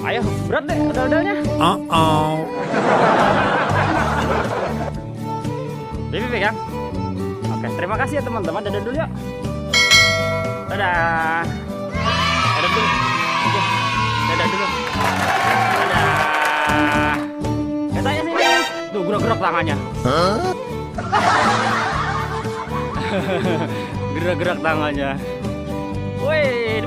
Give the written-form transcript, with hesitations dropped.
Ayo, berat deh odol-odolnya. Bibi pegang. Oke, terima kasih ya teman-teman. Dadah dulu yuk. Dadah. Dadah dulu. Oke. Dadah dulu. Dadah. Katanya sini. Tuh gerak-gerak tangannya. Gerak-gerak tangannya. Wih.